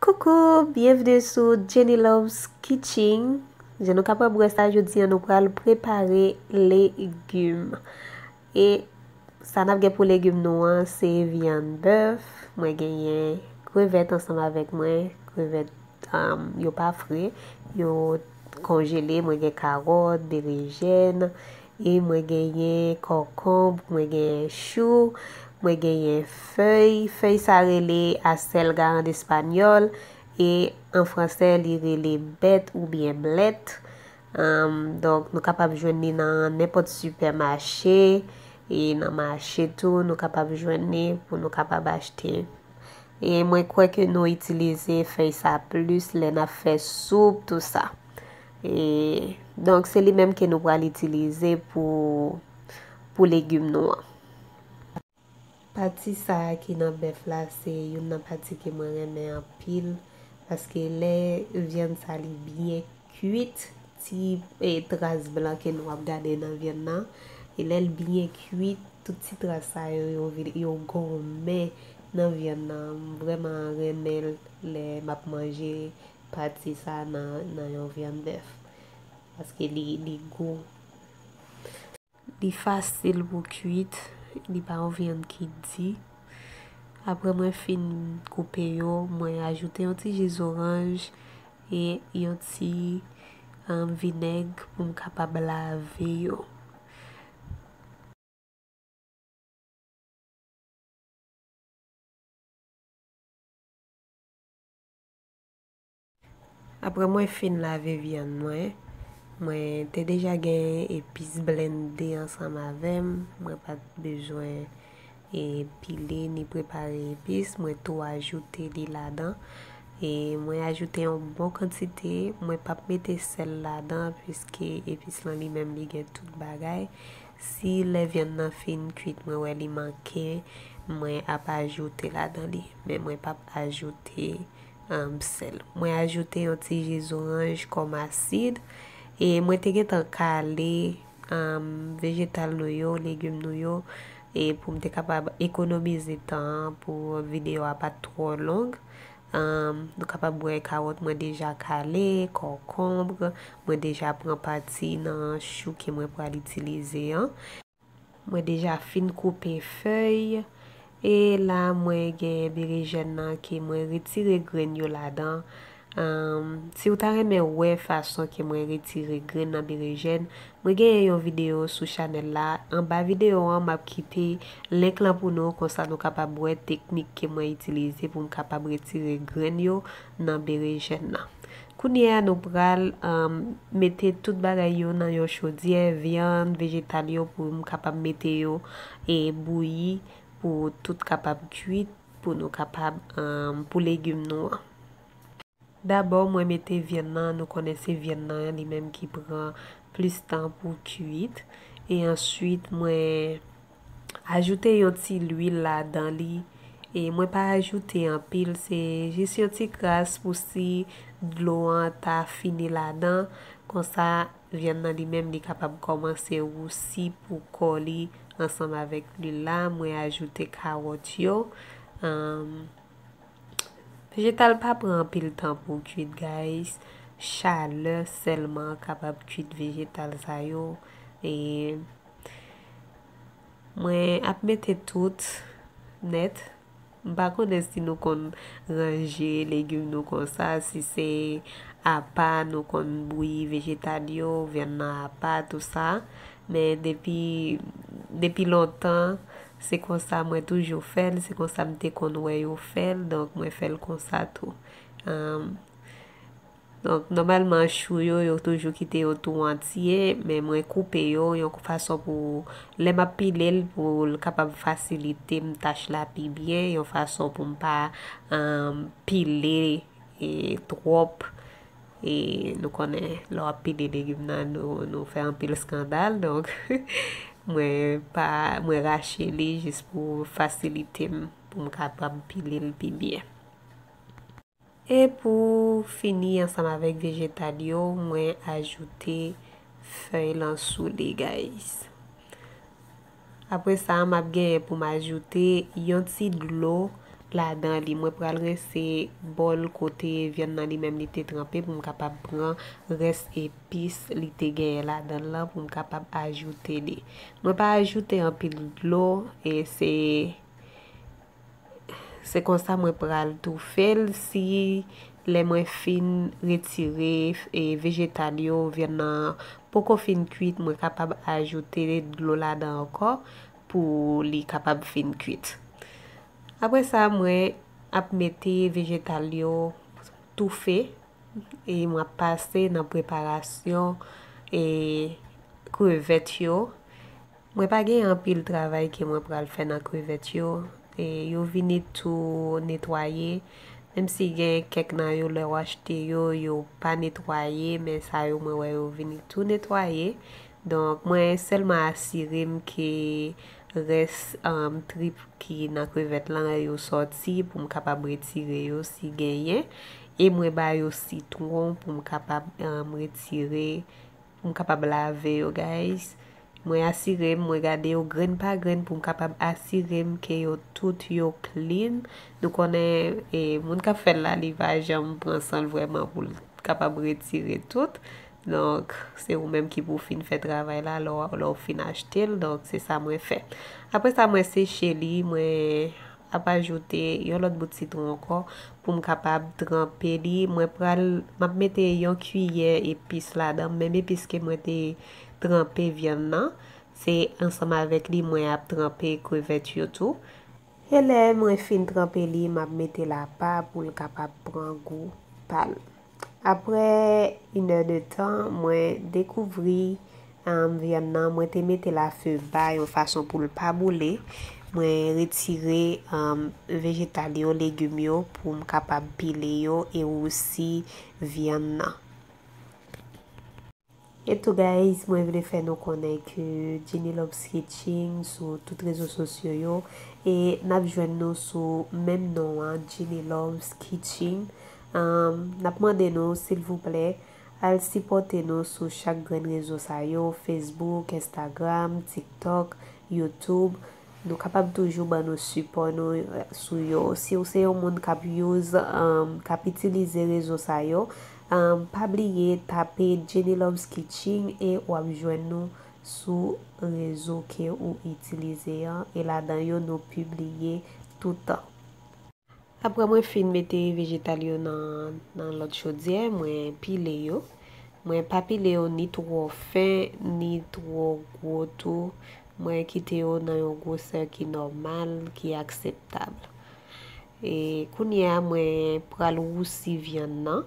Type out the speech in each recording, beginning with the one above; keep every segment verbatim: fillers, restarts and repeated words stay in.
Coucou, byenvni sou Jenny Loves Kitchen. Jan nou kapab wè sa, jodi a nou pral prepare legim. E sa n ap gen pou legim nou an, se vyann bèf. Mwen genyen krevèt ansanm avèk mwen. Krevèt, um, yo pa fre, yo konjele. Mwen gen kawòt, berejèn, e mwen genyen konkonb, mwen genyen chou, mwen genyen fèy. Fèy sa rele acelga an espanyòl, e an fransè li rele bèt oubyen blèt. Anm, donk, nou kapab jwenn li nan nenpòt sipèmache, e nan mache tou, nou kapab jwenn li pou nou kapab achte. E mwen kwè ke nou itilize fèy sa plis lè n ap fè soup, tou sa. E, donk, se li menm ke nou pral itilize pou, pou legim nou an. Pati sa a ki nan bèf la, se youn nan pati ke mwen renmen anpil, paske lè vyann sa li byen kuit, ti, e, tras blan ke nou ap gade nan vyann nan, e lè l byen kuit, tout ti tras sa yo, yo vin, yo gonmen nan vyann nan. M vrèman renmen l lè m ap manje pati sa nan, nan yon vyann bèf, paske li, li gou. Li fasil pou kuit, li pa yon vyann ki di. Apre mwen fin koupe yo, mwen ajoute yon ti ji zoranj e yon ti, um, vinèg pou m kapab lave yo. Apre mwen fin lave vyann mwen, mwen te deja gen epis blende ansanm avè m. Mwen pa t bezwen, e, pile ni prepare epis. Mwen tou ajoute li ladan. E mwen ajoute yon bon kantite. Mwen p ap mete sèl ladan, piske epis lan li menm li gen tout bagay. Si lè vyann nan fin kuit, mwen wè li manke, mwen ap ajoute ladan li. Men mwen p ap ajoute, um, sèl. Mwen ajoute yon ti ji zoranj kòm asid. E mwen te gentan kale, um, vejetal nou yo, legim nou yo, e pou m te kapab ekonomize tan an, pou videyo a pa t twò long. Anm, nou kapab wè kawòt mwen deja kale, konkonb, mwen deja pran pati nan chou ke mwen pral itilize an. Mwen deja fin koupe fèy, e la mwen gen berejèn nan ke mwen retire grenn yo ladan. Anm, si w ta renmen wè fason ke mwen retire grenn nan berejèn, mwen genyen yon videyo sou chanèl la. Anba videyo an, m ap kite link lan pou nou, konsa nou kapab wè teknik ke mwen itilize pou m kapab retire grenn yo nan berejèn nan. Kounye a, nou pral, um, mete tout bagay yo nan yon chodyè, vyann, vejetal yo pou m kapab mete yo e bouyi pou tout kapab kuit, pou nou kapab, um, pou legim nou an. Dabò, mwen mete vyann nan, nou konnen se vyann nan li menm ki pran plis tan pou kuit. E answit, mwen ajoute yon ti lwil ladan li. E mwen pa ajoute anpil, se jis yon ti kras pou si dlo an ta fini ladan. Konsa, vyann nan li menm li kapab kòmanse wousi pou kò li ansanm avèk lwil la. Mwen ajoute kawòt yo. Anm, Vejetal pa pran anpil tan pou kuit, guys. Chalè sèlman kapab kuit vejetal sa yo. E mwen ap mete tout nèt. M pa konnen si nou konn ranje legim nou konsa, si se apa nou konn bouyi vejetal yo, vyann nan apa, tou sa. Men depi, depi lontan, se konsa mwen toujou fè l, se konsa m te konn wè yo fè l, donk mwen fè l konsa tou. Anm, donk, nòmalman, chou yo, yo toujou kite yo tou antye, men mwen koupe yo yon fason pou, lè m ap pile l, pou l kapab fasilite m tach la pi byen, yon fason pou m pa, anm, pile, e, twòp. E nou konnen, lè w ap pile legim nan, nou, nou fè anpil eskandal, donk, mwen pa, mwen rache li jis pou fasilite m, pou m kapab pile l pi byen. E pou fini ansanm avèk vejetal yo, mwen ajoute fèy lan sou li, guys. Apre sa, m ap genyen pou m ajoute yon ti dlo ladan li. Mwen pral rense bòl kote vyann nan li menm li te tranpe pou m kapab pran rès epis li te genyen ladan l lan pou m kapab ajoute li. Mwen pa ajoute anpil dlo, e se, se konsa mwen pral toufe l. Si lè mwen fin retire, e, vejetal yo, vyann nan poko fin kwit, mwen kapab ajoute dlo ladan ankò pou li kapab fin kwit. Apre sa, mwen ap mete vejetal yo toufe, e mwen ap pase nan preparasyon, e, krevèt yo. Mwen pa gen anpil travay ke mwen pral fè nan krevèt yo. E yo vini tou netwaye. Menm si gen kèk nan yo, lè w achte yo, yo pa netwaye, men sa yo mwen wè yo vini tou netwaye. Donk, mwen sèlman asire m ke rès, um, trip ki nan krevèt lan, yo sòti pou m kapab retire yo si genyen. E mwen ba yo sitwon pou m kapab, um, retire, pou m kapab lave yo, guys. Mwen asire m, mwen gade yo grenn pa grenn pou m kapab asire m ke yo tout yo clean. Nou konnen, e, moun k ap fè l la, li pa janm pran san l vrèman pou l kapab retire tout. Donk, se ou menm ki pou fin fè travay la lè w, lè w fin achte l. Donk, se sa mwen fè. Apre sa, mwen seche li, mwen ap ajoute yon lòt bout sitwon ankò pou m kapab tranpe li. Mwen pral, m ap mete yon kiyè epis ladan, menm epis ke mwen te tranpe vyann nan. Se ansanm avèk li mwen ap tranpe krevèt yo tou. E lè mwen fin tranpe li, m ap mete l apa pou l kapab pran gou pa l. Apre inè de tan, mwen dekouvri, um, vyann nan, mwen te mete l a fe ba yon fason pou l pa boule. Mwen retire, um, vejetal yo, legim yo, pou m kapab pile yo e wousi vyann nan. E tou, guys, mwen vle fè nou konnen ke Jenny Loves Kitchen sou tout rezo sosyo yo, e n ap jwenn nou sou menm non an, Jenny Loves Kitchen. Um, n ap mande nou, silvouplè, al sipòte nou sou chak grenn rezo sa yo, Facebook, Instagram, TikTok, YouTube. Nou kapab toujou ban nou sipò nou, eh, sou yo. Si w se yon moun k ap use, um, k ap itilize rezo sa yo, um, pa bliye tape Jenny Loves Kitchen e w ap jwenn nou sou rezo ke ou itilize an. E ladan yo, nou pibliye toutan. Apre mwen fin mete vejetal yo nan, nan lòt chodyè, mwen pile yo. Mwen pa pile yo ni twò fen, ni twò gwo tou. Mwen kite yo nan yon gwosè ki nòmal, ki akseptab. E kounye a, mwen pral wousi vyann nan.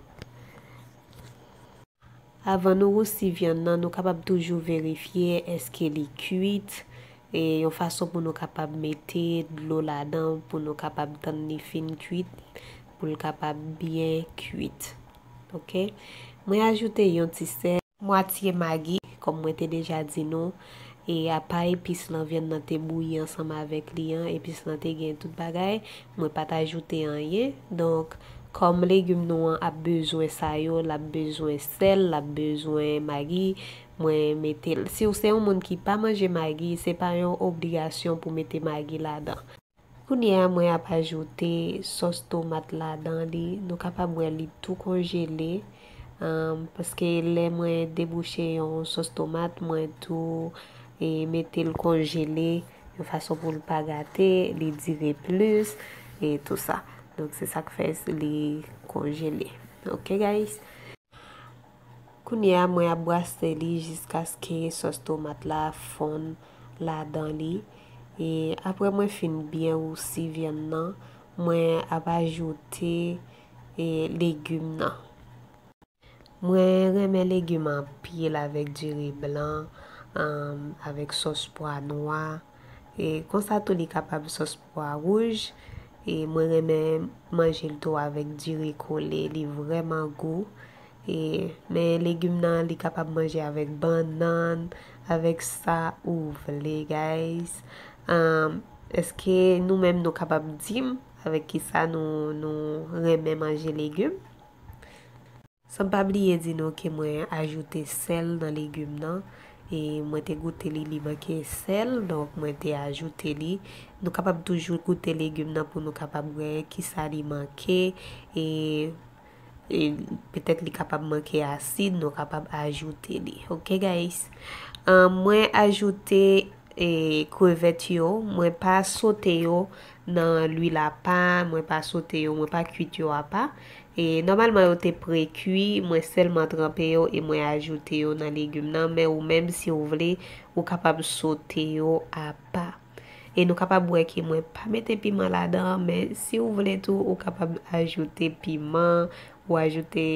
Avan nou wousi vyann nan, nou kapab toujou verifye èske li kwit, e yon fason pou nou kapab mete dlo ladan, pou nou kapab tann li fin kwit, pou l kapab byen kwit. Oke? Mwen ajoute yon ti sèl, mwatye magi, kòm mwen te deja di nou, e apa epis lan, vyann nan te bouyi ansanm avèk li an, epis lan te gen tout bagay, mwen pa t ajoute anyen. Donk, kòm legim nou an ap bezwen sa yo, l ap bezwen sèl, l ap bezwen magi, mwen mete l. Si w se yon moun ki pa manje magi, se pa yon obligasyon pou mete magi ladan. Kounye a, mwen ap ajoute sòs tomat ladan li. Nou kapab wè li tou konjele, um, paske lè mwen debouche yon sòs tomat, mwen tou, e, mete l konjele yon fason pou l pa gate, li dire plis, e tou sa. Donk, se sa k fè li konjele. Oke, guys? Kounye a, mwen ap brase li jiskaske sòs tomat la fonn ladan li. E apre mwen fin byen wousi vyann nan, mwen ap ajoute, e, legim nan. Mwen renmen legim anpil avèk diri blan, um, avèk sòs pwa nwa. E konsa tou li kapab sòs pwa wouj. E mwen renmen manje l tou avèk diri kole, li vrèman gou. E, men legim nan, li kapab manje avèk bannann, avèk sa ou vle, guys. Um, èske nou menm nou kapab di m avèk kisa nou, nou renmen manje legim? San m pa bliye di nou ke mwen ajoute sèl nan legim nan, E mwen te goute li, li manke sèl, donk mwen te ajoute li. Nou kapab toujou goute legim nan pou nou kapab wè kisa li manke. E, e petèt li kapab manke asid, nou kapab ajoute li. Ok, guys? Ahn, mwen ajoute e, krevèt yo, mwen pa sote yo nan lwil apa, mwen pa sote yo, mwen pa kuit yo apa. E, nòmalman, yo te pre-kwi, mwen sèlman tranpe yo e mwen ajoute yo nan legim nan. Men ou menm, si w vle, ou kapab sote yo apa. E nou kapab wè ke mwen pa mete piman ladan, men si w vle tou, ou kapab ajoute piman, ou ajoute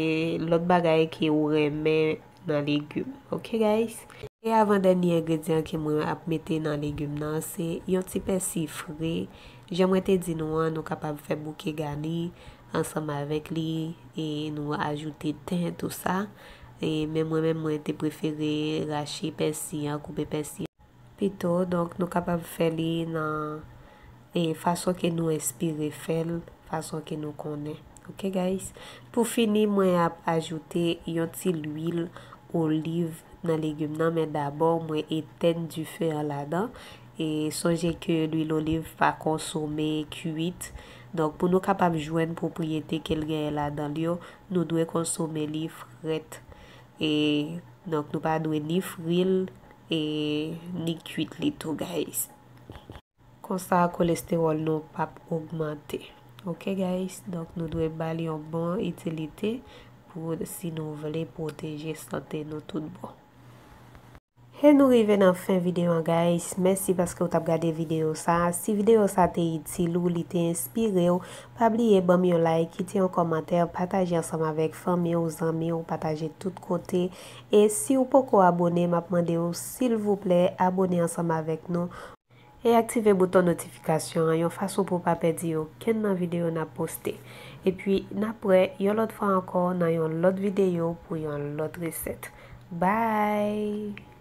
lòt bagay ke ou renmen nan legim. Ok, guys? E avan dènye engredyan ke mwen ap mete nan legim nan, se yon ti pèsi fre. Jan mwen te di nou an, nou kapab fè bouke gani ansanm avèk li, e nou ajoute ten, tou sa. E, men mwen menm, mwen te prefere rache pèsi an, koupe pèsi an pito. Donk, nou kapab fè li nan, e, fason ke nou enspire fè l, fason ke nou konnen. Ok, guys? Pou fini, mwen ap ajoute yon ti lwil oliv nan legim nan, men dabò, mwen etèn dife an ladan. E sonje ke lwil oliv pa konsome kuit. Donk, pou nou kapab jwenn pwopriyete ke l genyen ladan l yo, nou dwe konsome li frèt. E, donk, nou pa dwe ni fri l, e ni kuit li tou, guys. Konsa, kolestewòl nou p ap ogmante. Ok, guys? Donk, nou dwe ba l yon bon itilite pou si nou vle pwoteje sante nou tout bon. E nou rive nan fen videyo an, guys. Mèsi paske w t ap gade videyo sa. Si videyo sa te itil ou, li te enspire w, pa bliye ban m yon like, kite yon kòmantè, pataje ansanm avèk fanmi w, zanmi w, pataje tout kote. E si w poko abone, m ap mande w, silvouplè, abone ansanm avèk nou. E aktive bouton notifikasyon an yon fason pou w pa pèdi okenn nan videyo n ap poste. Epi, n ap wè yon lòt fwa ankò nan yon lòt videyo pou yon lòt resèt. Bye!